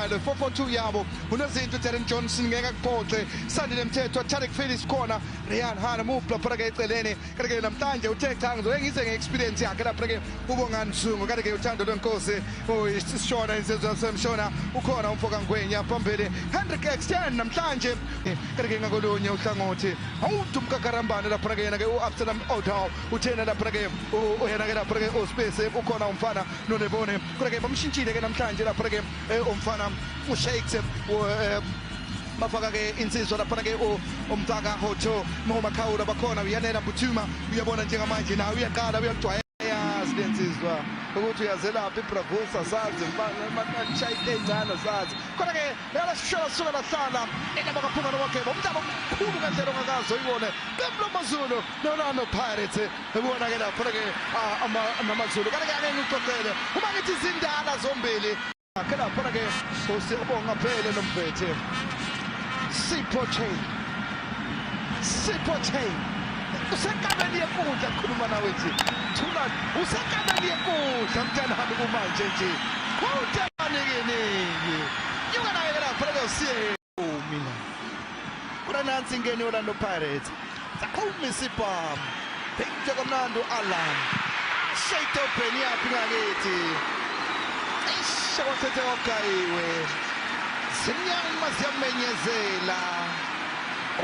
Khumalo 442 yabo unozinto Darren Johnson ngeke akuphoxe Sandile Mthethwa Tariq Phillips khona Ryan Hana mupla phaka eceleni kanti ke namhlanje uthe cha ngizoke ngize nge-experience yakhe lapha ke uBongani Zungu kanti ke uthando lwenkosi uyisishona insizwa yasemshona ukhona umfo kaNgwenya phambili Hendrik Exten namhlanje kanti ke ngakolunye uhlangothi awuthi umkakarambane lapha ke yena ke u-Absalom Odaw uthena lapha ke uyena ke lapha ke uSpace ukhona umfana noLebone kodwa ke bamshintshile ke namhlanje lapha ke umfana uShakes bafaka ke insizwa laphana ke umfaka Hotho Momakhawula bakhona uyanela Mbuthuma uyabona njengamanje nawe uyaqala uyakujwayela yazi lensizwa ukuthi uyazelaphi ibravusa sazi mfana makashaya into ey'ncane sazi khona ke yalasishela suka lahlala elaba kaphunga nowageba umdlalo omkhulu ngendlela ongakaze uyibone qembu lamaZulu no-Orlando Pirates ebona ke lapho ke namaZulu kanti ke ake ngixoxele uma ngithi zindala zombili akhe lapho ke usiyabonga phele nomvethe Sipho Chain Sipho Chain usenkabeni yenkundla khuluma nawe nje thula usenkabeni yenkundla mntanami kumanje nje wawuntanikiningi nyuka naye ke lapho ke usiye mina kodwa nansi ingene i-Orlando Pirates saqhuma isibhamu phinda kamnandi u-Alan ashe idobheni yaphi ngakithi cishe kwathethe kogayiwe zimnyama ziyamenyezela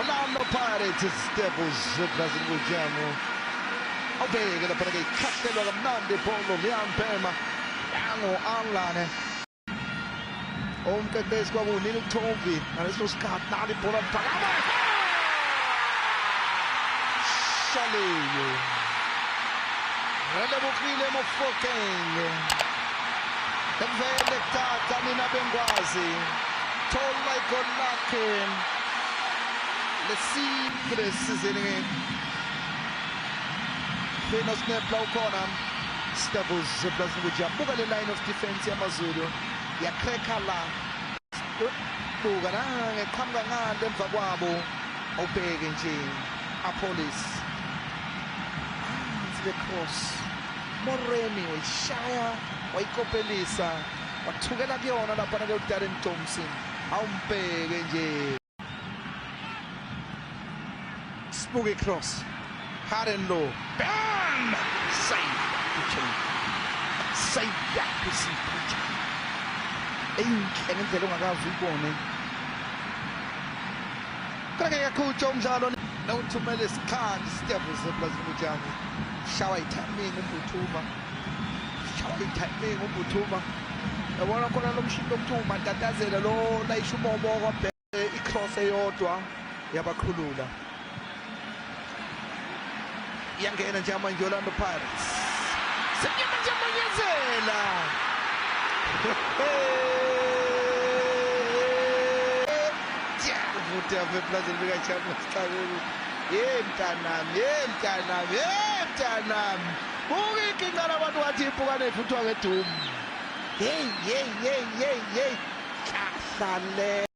Orlando Pirates Devils eplazini kujamu awubheke lapha ke ikhahlelwa kamnandi ibholo liyampema yangu Alan Umqeqeshi kwakuwunile uTovi ngaleso sikhathi nalo ibhola liphakama. Shaleyo. Relebohile Mofokeng. Evele kuthatha nina bengwazi. Thola igoli lakhe. Lesi sizini Fino Snepla ukhona. Stubbles Blazinovic buka le line of defense yamaZulu yakhrekha la buka nange qhamuka ngale emva kwabo awubheke nje Apolis the cross Moremi wayishaya wayikopelisa wathukela kuyona lapha ke uDarren Thompson awumbheke nje Spooky cross. Hard low. Bam! Save that Save that Sipho. Enhle ngendlela ongakaze uyibone. Kodwa kakhulu umdlalo nawuthumela isikhandi Steve Zeblazini Mujani. Shawa i-timing uMbuthuma. Shawa i-timing uMbuthuma. Yabona khona lo mshini okuthiwa umatatazela lo layisha umobo kwabheka i-cross eyodwa yabaqhulula iyangena njengamanje Orlando Pirates senyama njemanyezela futhi apha eplazini likaChampions Xakulu ye mntanami ye mntanami ye mntanami buka inkinga labantu wathi impukane ifuthwa ngedumu hey hey hey hey hey kahlale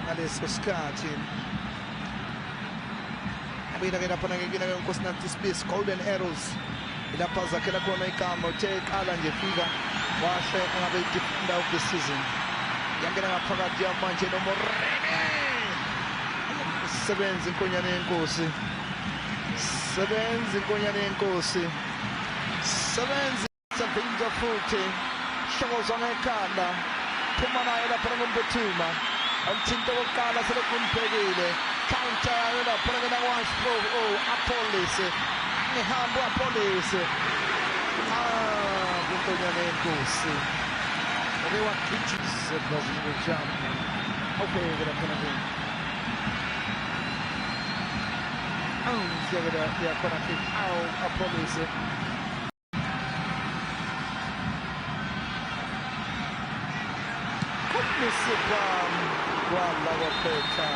ngaleso sikhathi abuyela ke lapha ke ke uNkosinathi Sibisi Golden Arrows ilapha zakhela khona igama uthe iqala nje fika wahle angabe i-defender of the season yangena ngaphakathi yamanje noMoremi sebenza inkonyane yenkosi sebenza inkonyane yenkosi sebenza Savinja futhi hlokozwa ngekhanda phuma naye lapha ngombuthuma amthinta okokuqala selokhu umbhekile counter yayo lapha ngena kwashfo oh Apolis ngihambo Apolis ah kunkonyane yenkosi oke wagijisa ebrazini kujama awubheke lapha ke awu siyakela yakhona kick awu Apolis Kumisipa kwala kwaphetha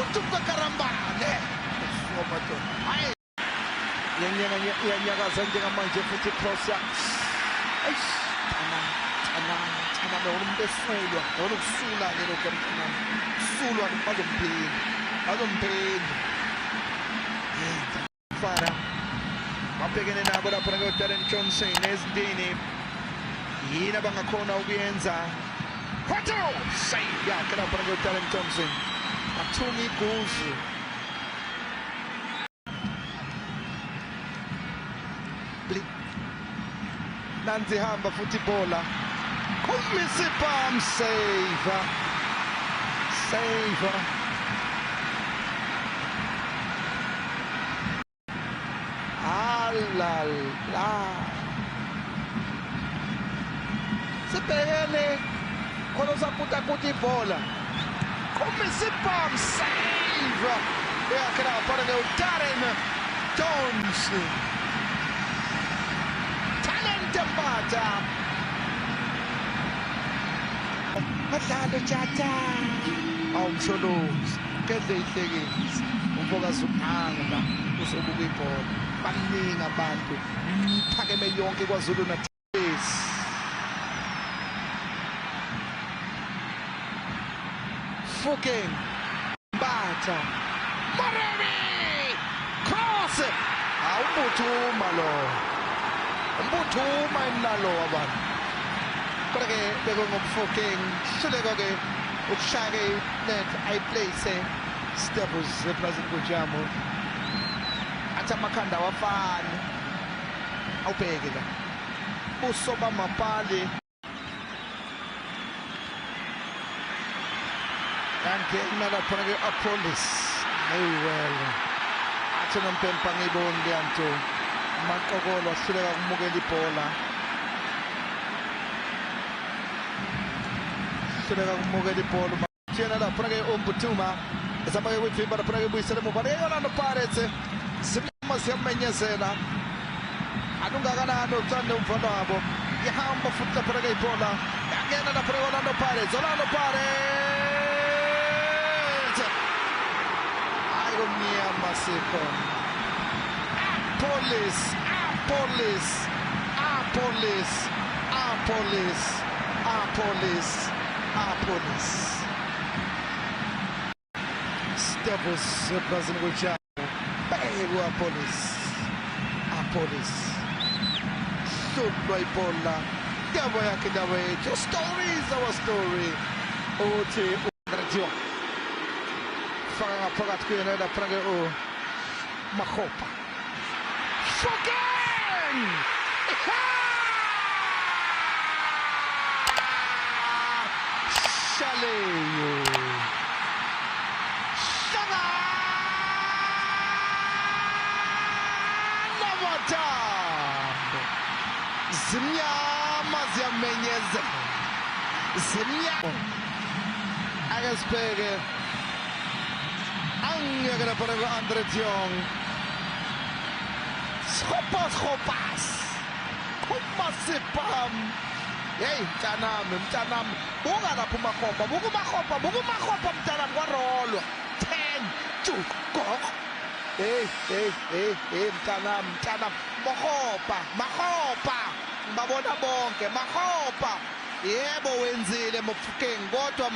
uTumka Karambane hayi iyanyakaza njengamanje futhi cross ya eish thana thana thana lona umuntu esulwa lona ukusula ke lokho mntanami sulwa bazomphinda bazomphinda yenza mfana Babhekene nabo lapha ngo-Darren Johnson nezindini. Yini abangakhona ukuyenza? Hotto! Save yakhe lapha ngo-Darren Johnson. Athunga iguzu. Nansi ihamba futhi ibhola. Kumisipam save. Save. Alala. Sibhekene khona usaputaputa ibhola. Kumisipam save. Yakhe lapha ngo-Darren Johnson. Mbatha. Badlalo tjata. Awumsholozi. Gedle ihlekisi. Umfokazi uphanga uzobuka ibhola. Baningi abantu. Iphakeme yonke KwaZulu Natal. Fukeng. Mbatha. Moremi. Cross. Awumbuthuma lo. Mbuthuma imlalo wabantu. Kodwa ke bekungumfukeng hluleka ke ukushaya ke net ayiplace Staples eplazini kujamo. Athi amakhanda awafani. Awubheke la. Buso bamapali. Yangena lapha ke Appollis. Well. Athi nompempa ngiboni leyanto. Maqokolo ahluleka kumukela ibhola. Hluleka kumukela ibhola. Tshena lapha ke uMbuthuma. Ezama ke ukuyivimba lapha ke ibuyisele emuva. Le Orlando Pirates. Simnyama siyamenyezela. Alungakanani uthando umfana wabo. Ihamba futhi lapha ke ibhola. Yangena lapha ke Orlando Pirates. Orlando Pirates. Hayi kumnyama sikhona. Appollis, Appollis, Appollis, Appollis, Appollis, Appollis. Staples eplazini kujamo. Bheka Appollis. Appollis. Hlulwa ibhola. Indaba yakhe indaba yethu. Story is our story. Uthi uNdrediwa. Faka ngaphakathi kuyena lapha ke uMakgopa. Fokeng! Shaleyo. Hlangana mathambo. Zimnyama ziyamenyezela. Zimnyama. Ake sibheke. Angeke lapha ku-Andre Diong. Schopas, schopas. Kumasipam. Hey, mntanami, mntanami. Buka lapho uMakgopa, buka uMakgopa, buka uMakgopa mntanami kwarolwa. 10 2 go. Hey, hey, hey, hey mntanami, mntanami. Makgopa, Makgopa. Ngibabona bonke, Makgopa. Yebo wenzile Mofokeng kodwa